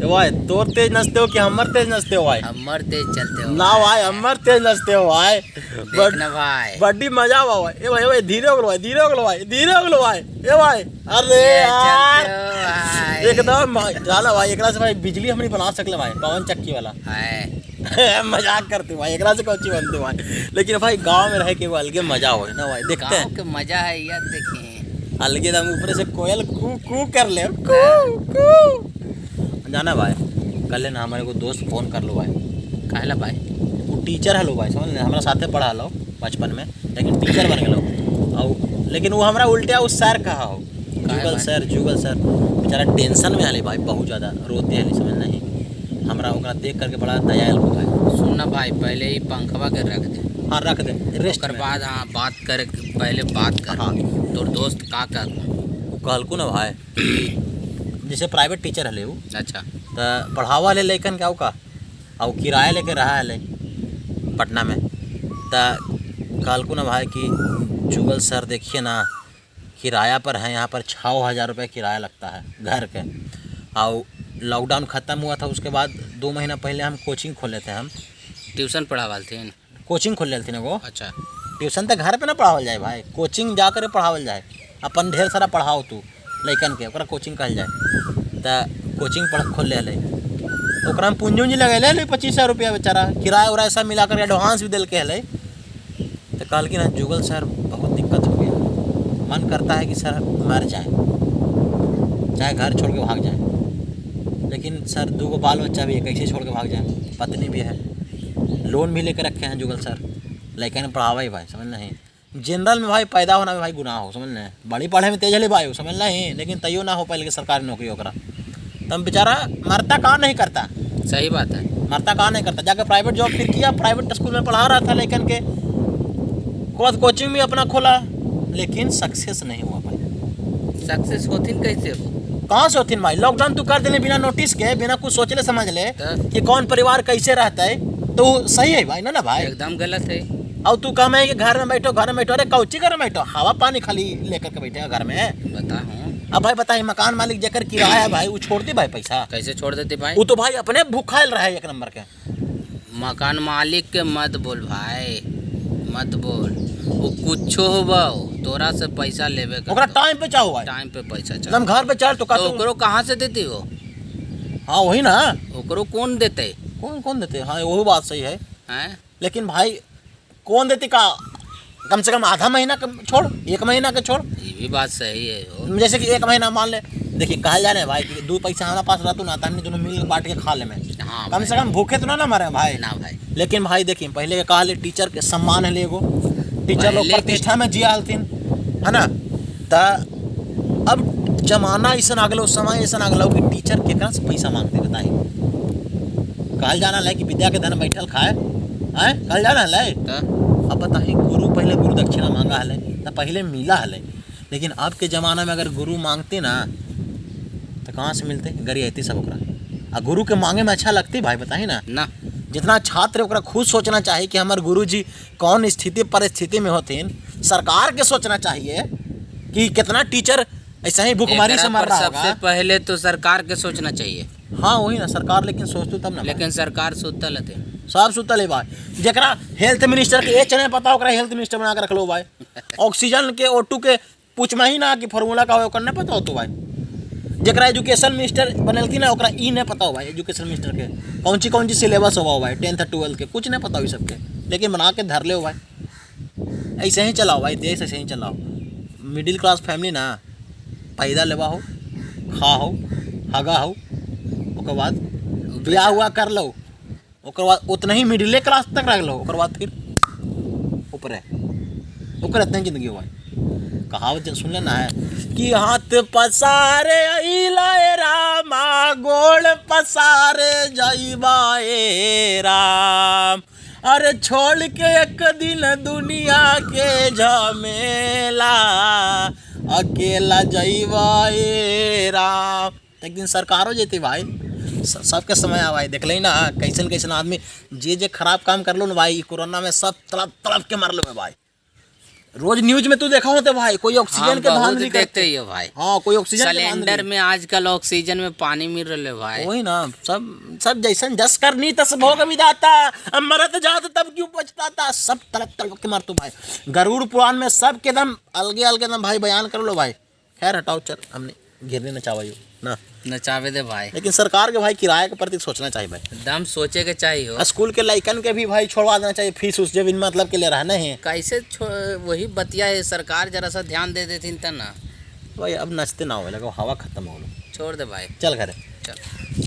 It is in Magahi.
ए भाई, तोर तेज नचते हो कि हमर तेज नचते हो भाई? हमर तेज चलते हो। ना भाई, हमर तेज नचते हो भाई। देखना भाई, बड्डी मजा आवा भाई। ए भाई, ए भाई, धीरे हो भाई, धीरे हो भाई, धीरे हो भाई। ए भाई, अरे ये यार, चलते हो भाई। एकदम भाई, जाला भाई, एकरा से भाई बिजली हमनी बना सकले भाई, पवन चक्की वाला। हाय। मजाक करते भाई, एकरा से कौन ची बनते भाई। लेकिन भाई गांव में रह के वो अलगे मजा हो ना भाई, देखते गाँव हैं के मजा है यार। देखे अलगे दम ऊपर से कोयल कू कू कर ले, कू कू जाना भाई। कल ना हमारे को दोस्त फोन कर लो भाई। काहेला भाई? वो टीचर हलो भाई, समझ ले, हमारा साथे पढ़ा लो बचपन में, लेकिन टीचर बन गलो। और लेकिन वो हमारा उल्टा उस सर कहा हो, जुगल भाई? सर, जुगल सर बेचारा टेंशन में हले भाई, बहुत ज़्यादा रोते हले, समझ नहीं। हमरा ओकरा देख करके बड़ा दया आयल भाई। सुन ना भाई, पहले ही पंखवा के रख दे। हाँ रख दे, रेस्ट ओकर में। बाद हाँ बात कर, पहले बात कर। हाँ। तोर दोस्त का कर? वो कहलकू ना भाई कि जैसे प्राइवेट टीचर हले वो, अच्छा। तो पढ़ावा ले लैकन के का और किराया लेके रहा हले पटना में। तो कहलकू ना भाई कि जुगल सर देखिए ना, किराया पर है यहाँ पर 6,000 रुपये किराया लगता है घर के। और लॉकडाउन ख़त्म हुआ था उसके बाद 2 महीना पहले हम कोचिंग खोले थे, हम ट्यूशन पढ़ावल थी? कोचिंग खोल लेते वो। अच्छा। ट्यूशन तो घर पे ना पढ़ावल जाए भाई, कोचिंग जा कर पढ़ावल जाए। अपन ढेर सारा पढ़ाओ तू लैकन के, ओकरा कोचिंग कहल जाए। तो कोचिंग पढ़ खोल ले तो ओकरा में पूंजी उंजी लगेले हलै 25,000 रुपया बेचारा, किराया उराया सब मिला कर एडवांस भी दिल के हलै। तो कहल कि ना जुगल सर बहुत दिक्कत हो गया, मन करता है कि सर मर जाए, चाहे घर छोड़ के भाग जाए, लेकिन सर 2 गो बाल बच्चा भी है, कैसे छोड़ के भाग जाए, पत्नी भी है, लोन भी लेकर रखे हैं जुगल सर, लड़के पढ़ावा ही भाई, समझ नहीं। जनरल में भाई पैदा होना भी भाई गुनाह हो, समझ नहीं। बड़ी पढ़े में तेज हले भाई, समझ नहीं, लेकिन तैयो ना हो पाए के सरकारी नौकरी ओकरा, तब बेचारा मरता का नहीं करता। सही बात है, मरता का नहीं करता, जाके प्राइवेट जॉब फिर किया, प्राइवेट स्कूल में पढ़ा रहा था लेकिन के बाद कोचिंग भी अपना खोला, लेकिन सक्सेस नहीं हुआ भाई। सक्सेस होथिन कैसे हो? कहाँ से होथिन भाई? लॉकडाउन तू कर देने बिना नोटिस के, बिना कुछ सोचले समझ ले तो? कि कौन परिवार कैसे रहता है, तो सही है भाई ना? ना भाई, एकदम गलत है। और तू कम है कि घर में बैठो, घर में बैठो, अरे कौची घर में बैठो, हवा पानी खाली लेकर के बैठे घर में। बता हूँ। अब भाई बताइए, मकान मालिक जेकर किराया है भाई, वो छोड़ दे भाई पैसा? कैसे छोड़ देते भाई? वो तो भाई अपने भूखायल रहे एक नंबर के। मकान मालिक के मत बोल भाई, मत बोल, वो कुछो हो तोरा से पैसा लेबे ओकरा टाइम पे चाहो भाई, टाइम पे पैसा चाहो। एकदम घर पे चल तो का तो ओकरो कहाँ से देती हो? हाँ वही ना, ओकरो कौन देते? कौन कौन देते? हाँ वो बात सही है, हैं? लेकिन भाई कौन देती का, कम से कम आधा महीना का छोड़, 1 महीना का छोड़। ये भी बात सही है हो। जैसे कि 1 महीना मान ले, देखिए कहा जा रहा है भाई कि 2 पैसा हमारे पास रहता ना, हमने दोनों मिल बांट के खा ले में। हाँ, कम से कम भूखे तो ना ना मरे भाई। ना भाई। लेकिन भाई देखिए पहले के कहा ले टीचर के सम्मान है एगो, टीचर लोग प्रतिष्ठा में जिया हलथिन, है ना। तो अब जमाना ऐसा आ गलो, समय ऐसा आ गलो कि टीचर केकरा से पैसा मांगते बताइए। कहल जाना है कि विद्या के धन बैठल खाए, आए कहल जाना है। अब बताइए गुरु पहले गुरु दक्षिणा मांगा हले तो पहले मिला हले, लेकिन अब के ज़माना में अगर गुरु मांगते ना तो कहाँ से मिलते, गरियाती सब ओकरा। आ गुरु के मांगे में अच्छा लगती भाई बताइए ना। ना जितना छात्र ओकरा खुद सोचना चाहिए कि हमारे गुरु जी कौन स्थिति परिस्थिति में होथिन, सरकार के सोचना चाहिए कि कितना टीचर ऐसा ही भूखमरी से मर रहा होगा। सबसे पहले तो सरकार के सोचना चाहिए। हाँ वही ना सरकार, लेकिन सोचतू तब ना। लेकिन सरकार सुतल हते, सब सुतल है भाई। जकरा हेल्थ मिनिस्टर के एच नहीं पता ओकरा हेल्थ मिनिस्टर बना के रख लो भाई। ऑक्सीजन के O2 के पूछमा ही ना कि फार्मूला का हो, ओकर नहीं पता हो तो भाई। जकरा एजुकेशन मिनिस्टर बनलती ना ओकरा ई नहीं पता हो भाई, एजुकेशन मिनिस्टर के कौन सी सिलेबस हो भाई 10th 12th के, कुछ नहीं पता हो सबके, लेकिन बना के धर ले हो भाई। ऐसे ही चलाओ भाई देश, ऐसे ही चलाओ। मिडिल क्लास फैमिली ना पैदा लेवा हो, खा हो, हगा हो, ओकर बाद ब्याह हुआ कर लो, ओकर बाद उतना ही मिडिले क्लास तक रख लो, ओकर बाद फिर ऊपर है ओकर इतना जिंदगी हो भाई। कहावत सुन लेना है कि हाथ पसारे अइला रामा, गोड़ पसारे जइबा ए राम, अरे छोड़ के एक दिन दुनिया के झमेला, अकेला जइबा ए राम। एक दिन सरकारो जेती भाई, सबके समय आ भाई। देख ले ना कैसन कैसन आदमी जे जे खराब काम कर लो ना भाई, कोरोना में सब तड़प तड़प के मर लो भाई। रोज न्यूज में तू देखा होते भाई, कोई ऑक्सीजन हम के बहुत धांधली देखते करते। ही हो भाई। हाँ, कोई ऑक्सीजन के सिलेंडर धांधली। में आजकल ऑक्सीजन में पानी मिल रहे भाई। वही ना, सब सब जैसन जस करनी तस भोग विदाता, अब मरत जात तब क्यों पछताता। सब तड़प तड़प के मरतो भाई। गरुड़ पुराण में सब के दम अलगे अलगे दम भाई बयान कर लो भाई। खैर हटाओ, चल हमने घिरने न चाहो ना, नचावे दे भाई। लेकिन सरकार के भाई किराए के प्रति सोचना चाहिए भाई। दम सोचे के चाहिए हो। स्कूल के लइकन के भी भाई छोड़वा देना चाहिए फीस उस जब इन मतलब के ले रहा नहीं कैसे वही बतिया है, सरकार जरा सा ध्यान दे देथिन त ना। भाई। अब नचते ना हो लगा, हवा खत्म हो गलो। छोड़ दे भाई, चल घरे चल।